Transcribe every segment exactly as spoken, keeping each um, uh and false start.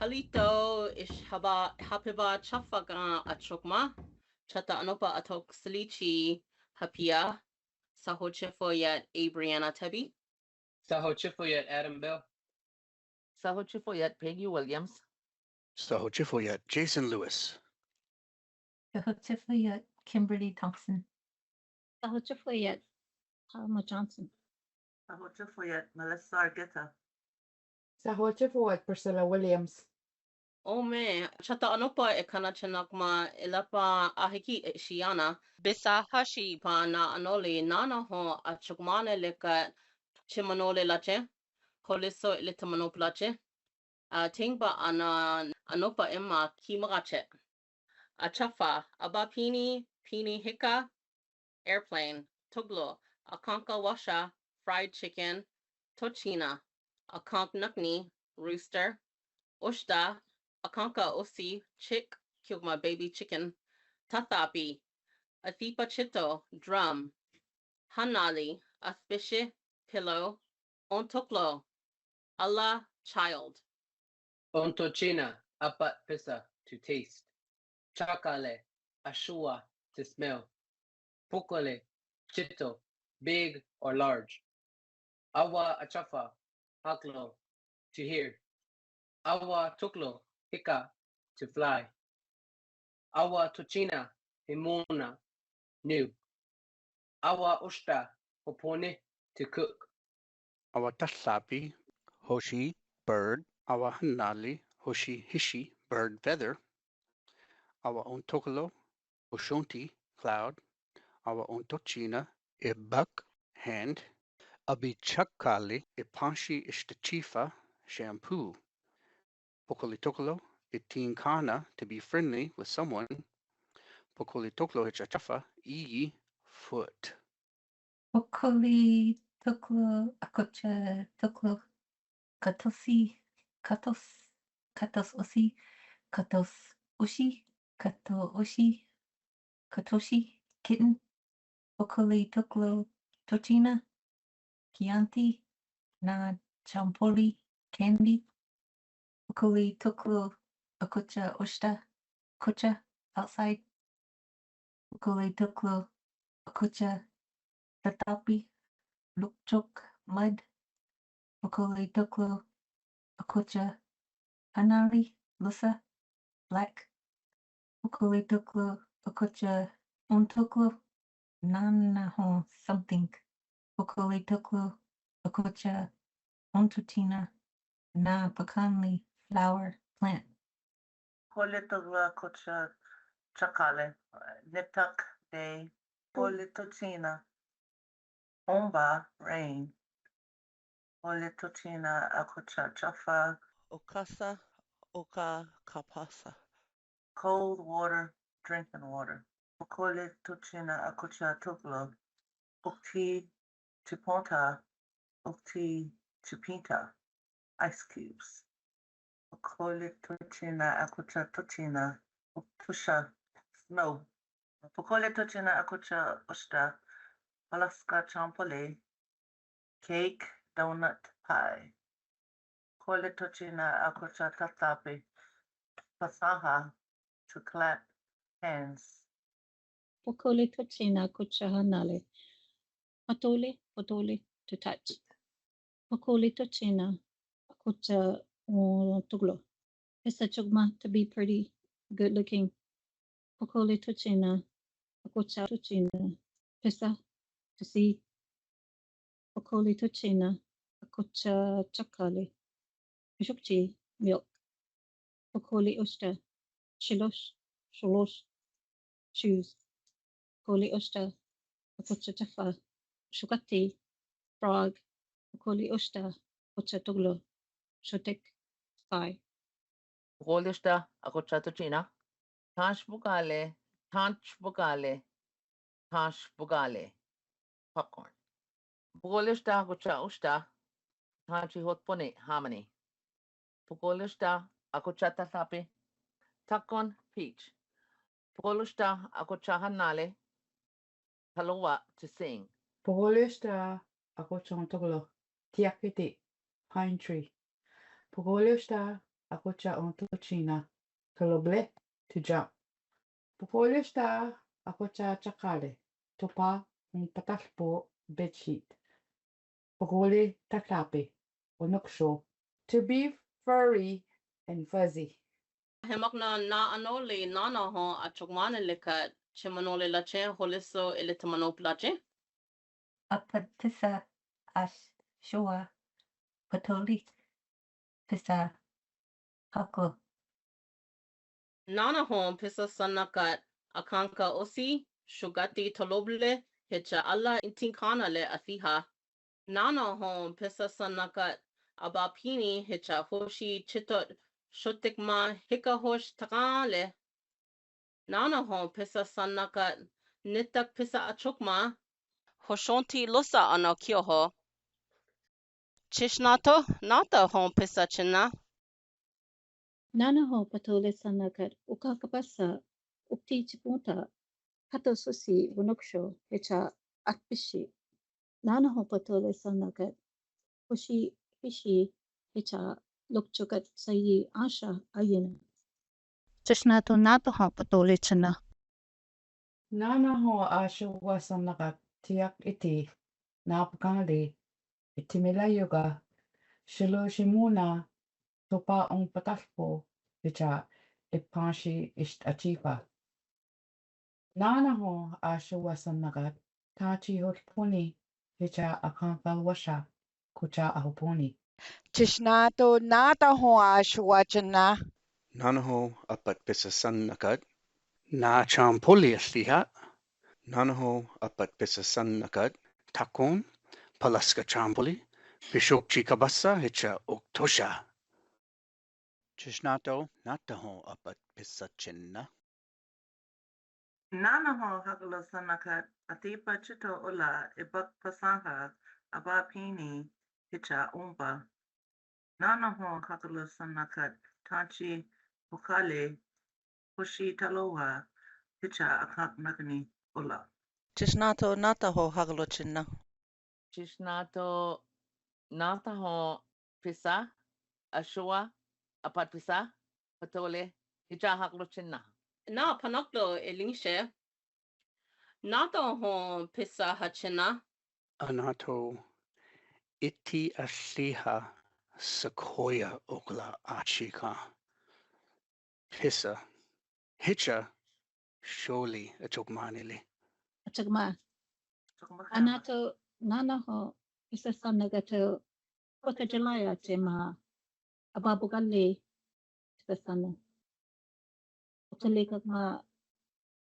Alito, ish haba, happy ba chafaka achokma, chata anopa atok slichi hapia, sahochifo yet Abriana Tebi. Sahochifo yet Adam Bell. Sahochifo yet Peggy Williams. Sahochifo yet Jason Lewis. Sahochifo yet Kimberly Thompson. Sahochifo yet Alma Johnson. Sahochifo yet Melissa Argueta. Sahochifo yet Priscilla Williams. Ome, chata anopa e kana chenakma ilapa ahiki e shiana. Bisa hashi pa na anoli nana ho achukmane leka chimanole lache. Holiso ilitamanop lache. A tingba ana anopa emma kimagache. Achafa, aba pini, pini hika, airplane, toglo, akanka washa, fried chicken, tochina, akank nukni, rooster, oshta, akanka osi, chick, kiukma baby chicken, tathapi, athipa chito, drum, hanali, aspishi, pillow, ontoklo, ala, child. Ontochina, apat pisa, to taste. Chakale, ashua, to smell. Pokole, chito, big or large. Awa achafa, haklo, to hear. Awa toklo, hika, to fly. Awa tochina, himona, new. Awa oshta, hoponi, to cook. Awa tathapi, hoshi, bird. Awa hanali, hoshi hishi, bird feather. Awa ontoklo, oshonti, cloud. Awa ontochina, a buck, hand. Abichakali, a panshi ishtachifa, shampoo. Pokoli toklo, a tinkana, to be friendly with someone. Pokoli toklo hichachafa, iyi, foot. Pokoli toklo, akocha toklo, katosi, katos, katos osi, katos ushi, kato oshi, katoshi, kitten. Pokoli toklo, tochina, kianti, na champoli, candy. Pokoli toklo, akocha oshta, kocha, outside. Pokoli toklo, akocha tatapi, lukchok, mud. Pokoli toklo, akocha hanali, lusa, black. Pokoli toklo, akocha ontoklo, nana ho, something. Pokoli toklo, akocha ontochina, na pakanli, flower, plant. Pokoli toklo, akocha chakale, nitak, day. Pokoli tochina, omba, rain. Pokoli tochina, akocha chafa, okasa, oka kapasa. Cold water, drinking water. Pokoli tochina, akocha toklo, okti chiponta, okti chipinta, ice cubes. Pokoli tochina, akocha tochina, oktusha, snow. Pokoli tochina, akocha oshta, Alaska champoli, cake, donut, pie. Pokoli tochina, akocha tatapi, pasaha, to clap hands. Pokoli tochina, akocha hanali, patoli, potoli, to touch. Pokoli tochina, akocha ontoklo, pisa chukma, to be pretty, good looking. Pokoli tochina, akocha tochina, pisa, to see. Pokoli tochina, akocha chakale, shukchi, milk. Pokoli oshta, shilosh, sholosh, shoes. Pokoli oshta, akocha chafa, shukati, frog. Pokoli oshta, akocha toklo, shotek, sky. Pokoli oshta, akocha tochina, tanch bukale, tanch bukale, tanch bukale, popcorn. Pokoli oshta, akocha oshta, tanchi hotponi, harmony. Pokoli oshta, akocha tatapi, takon, peach. Pokoli oshta, akocha hanali, kalowa, to sing. Pokoli oshta, akocha ontoklo, tiakiti, pine tree. Pokoli oshta, akocha un tochina, toloble, to jump. Pokoles ta, akocha chakale, topa un patalpo, bedsheet. Pokole tatape, onoksho, to be furry and fuzzy. Hemokna na anoli nanaho achokmane lika chemanoli lache holiso ele temanop lache. Apat pisa ash shua patoli pisa hako. Nanaho pisa sanakat akanka osi shugati toloble hecha ala intinkana le afiha. Nanaho pisa sanakat abapini hecha hoshi chitot shotikma hikahosh takale. Nanaho pisa sanakat nitak pisa achokma. Hoshonti losa ano kioho. Chishnato nata ho pisa china. Nanaho patole sanakat ukakapasa ukti chipunta kato susi bunoksho hecha atpishi. Nanaho patole sanakat hoshi pishi hecha lokchokat sayi asha ayina. Chishnato nataho patole china. Nanaho ashua sanakat tiak iti napakali iti milayoga shilo shimuna topa un patalpo hecha ipanshi isht achipa. Nanaho ashua sanakat tachi hotpuni hecha akankal washa kucha ahopuni. Chishnato nataho ashua china. Nanaho apat pisa sanakat na champuli asliha. Nanaho apat pisa sanakat takon palaska champuli pishokchi kabasa hecha oktosha. Chishnato nataho apat pisa china. Nanaho haklo sanakat atipa chito ola ibak pasaha abapini hecha umpa. Nanaho haklo sanakat tachi ukale hoshi talowa hecha akak nakani ola. Chishnato nataho haklo china. Chishnato nataho pisa ashua apat pisa patole hecha haklo china. Na panaklo elishe. Nataho pisa hachina. Anato iti asliha sequoia okla achika. Pisa hecha sholi achokmanili. Achokma. Anato nanaho pisa sanagato pakajalaya tema ababugali pisa sana. Otolikakma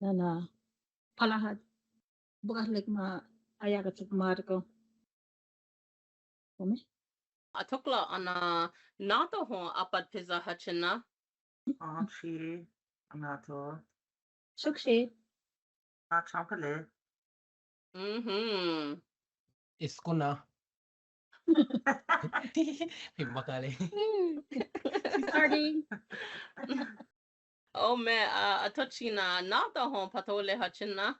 nana palahad bukalikma ayakachokma riko. Ome. Atokla ana nataho apat pisa hachina. Achi anato. Shukshi. Na champale. Mhm. Iskuna. Pimakale. Sorry. Oh man, uh, atochina nataho patole hachina.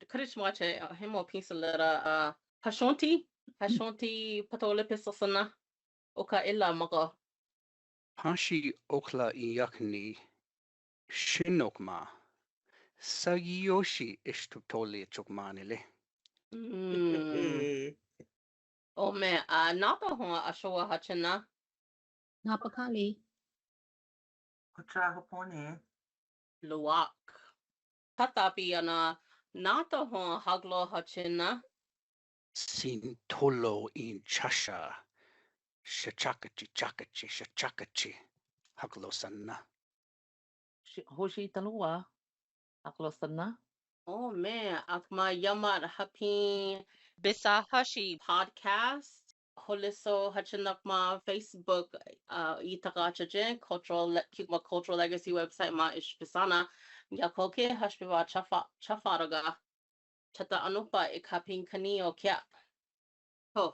Karish mwache hemo pinsalera uh hashonti hashonti patole pisasana. Oka ila mako. Hashi okla iyakni shinokma. Sagiyoshi ishtutoli chokmanili. Mm. Oh man, uh, nataho ashowa hachina. Napakali. Ocha hopone. Luwak. Tatapi ana nataho haklo hachina. Sin tolo in chasha. Shachakachi chakachi shachakachi. Haklo sana. Hoshi talowa. Haklo sana. Oh man, akma yamat hapin Bisahashi podcast. Holiso hachinakma Facebook, uh, itaka chaje cultural le-, Chuukmaa cultural legacy website ma ish pisana. Yakoke hashpiva chafa, chafaraga. Chata anupa ikapin kani o kia. Kof.